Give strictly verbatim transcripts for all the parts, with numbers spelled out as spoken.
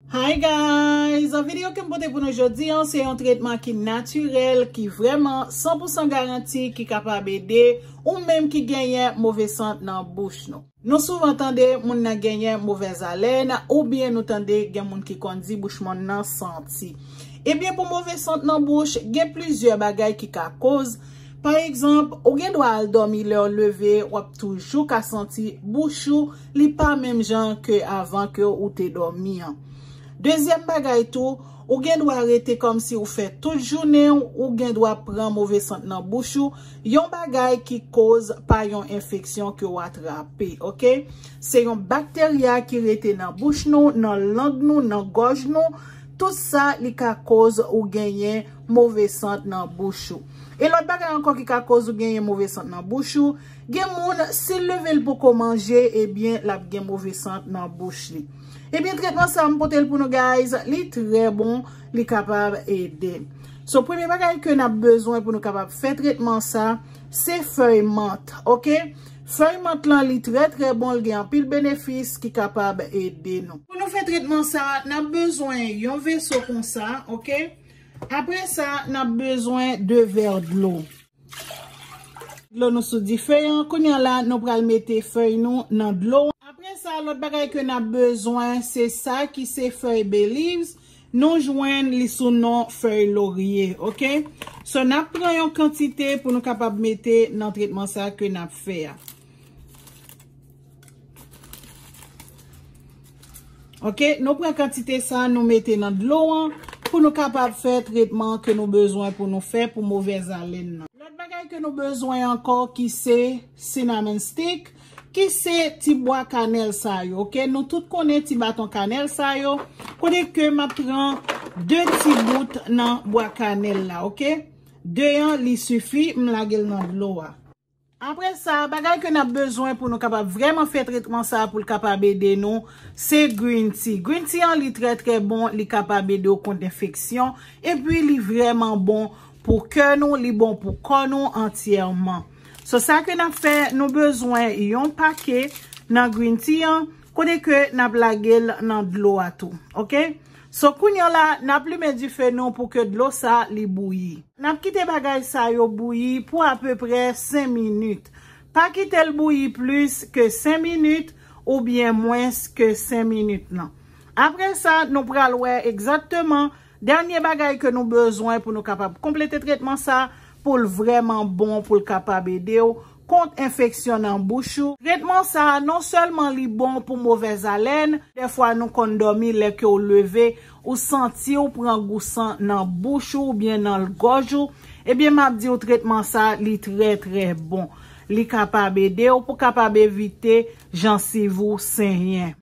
Hi guys! Videyo ke m pote pou nou jodi an, se yon tretman ki natirèl, ki vrèman san pou san garanti, ki kapab ede ou menm ki genyen move sant nan bouch nou. Nou souvan tande moun nan genyen movèz alèn, oubyen nou tande gen moun ki konn di bouch moun nan santi. Ebyen, pou move sant nan bouch, gen plizyè bagay ki ka koz. Pa egzanp, ou gen dwa al dòmi, lè w leve, w ap toujou ka santi bouch ou, li pa menm jan ke avan ke ou te dòmi an. Dezyèm bagay tou, ou gen dwa rete kòmsi ou fè tout jounen w, ou gen dwa pran move sant nan bouch ou, yon bagay ki koz pa yon enfeksyon ke w atrape, oke? Se yon bakterya ki rete nan bouch nou, nan lang nou, nan gòj nou. Tout sa, li ka koz ou genyen move sant nan bouch ou. E lòt bagay ankò ki ka koz ou genyen move sant nan bouch ou, gen moun, si l leve l poko manje, ebyen, l ap gen move sant nan bouch li. Ebyen, tretman sa, m pote l pou nou, guys, li trè bon, li kapab ede. So, premye bagay ke n ap bezwen pou nou kapab fè tretman sa, se fèy mant, oke? Fèy mant lan, li trè, trè bon, li gen anpil benefis ki kapab ede nou. Pou nou fè tretman sa, n ap bezwen yon veso konsa, oke? Apre sa, n ap bezwen de vè dlo. Dlo nou sou dife an. Kounye a la, nou pral mete fèy nou nan dlo an. Apre sa, lòt bagay ke n ap bezwen, se sa ki se fèy bay leaves. Nou jwenn li sou non fèy lorye, oke? So, n ap pran yon kantite pou nou kapab mete nan tretman sa ke n ap fè a. Oke, nou pran kantite sa, nou mete nan dlo an pou nou kapab fè tretman ke nou bezwen pou nou fè pou movèz alèn nan. Lòt bagay ke nou bezwen ankò ki se cinnamon stick, ki se ti bwa kanèl sa yo, oke? Nou tout konnen ti baton kanèl sa yo, kote ke m ap pran de ti bout nan bwa kanèl la, oke? De an, li sifi, m lage l nan dlo a. Apre sa, bagay ke n ap bezwen pou nou kapab vrèman fè tretman sa pou l kapab ede nou, se green tea. Green tea an, li trè, trè bon, li kapab ede w kont enfeksyon, epi li vrèman bon pou kè nou, li bon pou kò nou antyèman. So, sa ke n ap fè, nou bezwen yon pake nan green tea an, kote ke n ap lage l nan dlo a tou, oke? So, kounye a la, n ap limen dife nou pou ke dlo sa li bouyi. N ap kite bagay sa yo bouyi pou apeprè senk minit. Pa kite l bouyi plis ke senk minit oubyen mwens ke senk minit lan. Apre sa, nou pral wè egzakteman dènye bagay ke nou bezwen pou nou kapab konplete tretman sa, pou l vrèman bon, pou l kapab ede w kont enfeksyon nan bouch ou. Tretman sa a, non sèlman li bon pou movèz alèn, dèfwa nou konn dòmi, lè ke w leve, ou santi w pran gou san nan bouch ou oubyen nan gòj ou, ebyen, m ap di w, tretman sa a, li trè, trè bon. Li kapab ede w pou kapab evite jansiv ou senyen.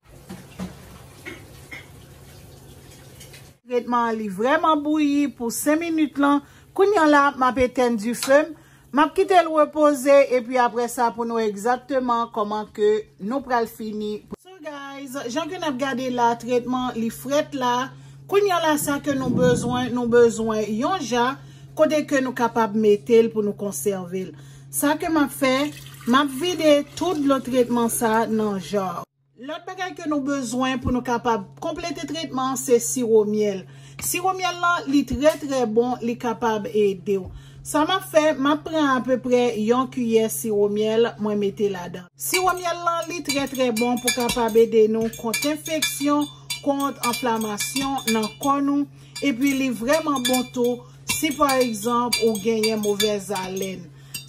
Tretman an, li vrèman bouyi pou senk minit lan. Kounye a la, m ap etèn dife m. M ap kite l repoze, epi apre sa, pou nou wè egzakteman kòman ke nou pral fini. So, guys, jan ke n ap gade la, tretman li frèt la. Kounye a la, sa ke nou bezwen, nou bezwen yon ja kote ke nou kapab mete l pou nou konsève l. Sa ke m ap fè, m ap vide tout dlo tretman sa nan ja. Lòt bagay ke nou bezwen pou nou kapab konplete tretman an, se siwo myèl. Siwo myèl lan, li trè, trè bon, li kapab ede w. Sa m ap fè, m ap pran apeprè yon kiyè siwo myèl, mwen mete ladan. Siwo myèl lan, li trè, trè bon pou kapab ede nou kont enfeksyon, kont anflamasyon nan kò nou, epi li vrèman bon tou si, pa egzanp, ou genyen movèz alèn.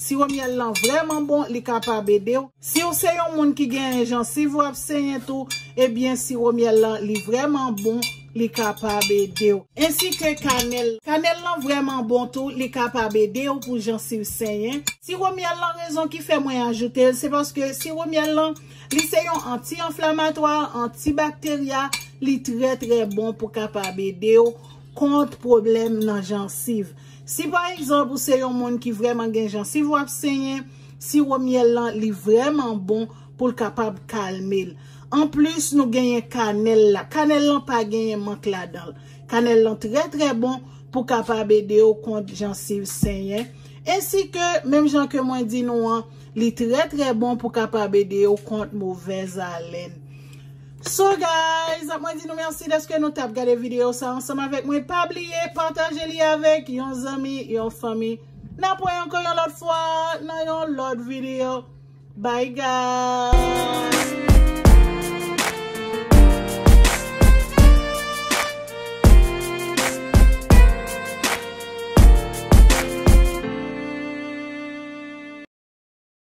Siwo myèl lan vrèman bon, li kapab ede w. Si w se yon moun ki genyen jansiv w ap senyen tou, ebyen, siwo myèl lan, li vrèman bon, li kapab ede w. Ensi ke kanèl. Kanèl lan vrèman bon tou, li kapab ede w pou jansiv senyen. Siwo myèl lan, rezon ki fè mwen ajoute l, se paske siwo myèl lan, li se yon anti-anflamatwa, antibakterya, li trè, trè bon pou kapab ede w kont pwoblèm nan jansiv. Si, pa egzanp, ou se yon moun ki vrèman gen jansiv w ap senyen, siwo myèl lan, li vrèman bon pou l kapab kalme l. Anplis, nou genyen kanèl la. Kanèl lan pa genyen mank ladan l. Kanèl lan trè, trè bon pou kapab ede w kont jansiv senyen. Ensi ke, menm jan ke mwen di nou an, li trè, trè bon pou kapab ede w kont movèz alèn. So guys, mwen di nou mèsi dèske nou t ap gade videyo sa ansanm avèk mwen. Pa bliye pataje li avèk yon zanmi, yon fanmi. N ap wè ankò yon lòt fwa nan yon lòt videyo. Bye guys.